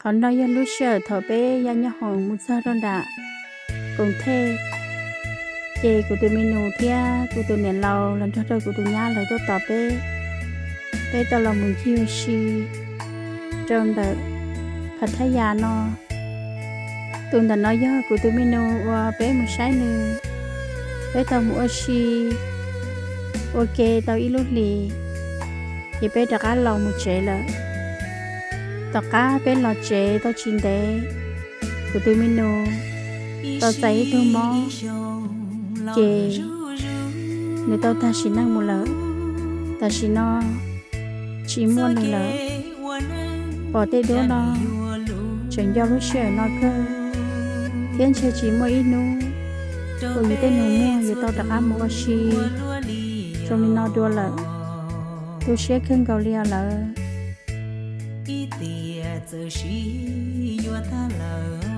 Qhov no yog lub sij hawm thaum peb ya nyob hoom mus txog rau nram Koos Thej, ces kuv tus me nus thiab kuv tus niam laus los nrog rau kuv tus nyab lawv tuaj tos peb. Peb tau los mus ncig ua si rau ntawm Phav Thaj Yas no. Tus ntawm no yog kuv tus me nus uas peb mus saib nws. Peb tau mus ua si ua ke tau ib lub hlis, ces peb rov qab los mus tsev lawm. Tom qab peb los tsev tau tsis ntev, kuv tus me nus tau txais ib tug mob, ces nws tau tag sim neej mus lawm. Tam sim no tsis muaj nws lawm. Pom tej duab no tseem nco lub sij hawm no kawg, thiab ntshe tsis muaj ib hnub uas yus tej nus muag yus tau rov qab mus ua si zoo li no dua lawm. Tu siab kawg nkaus li os lawv. Ib tiam txawm sib yuav tag lawm.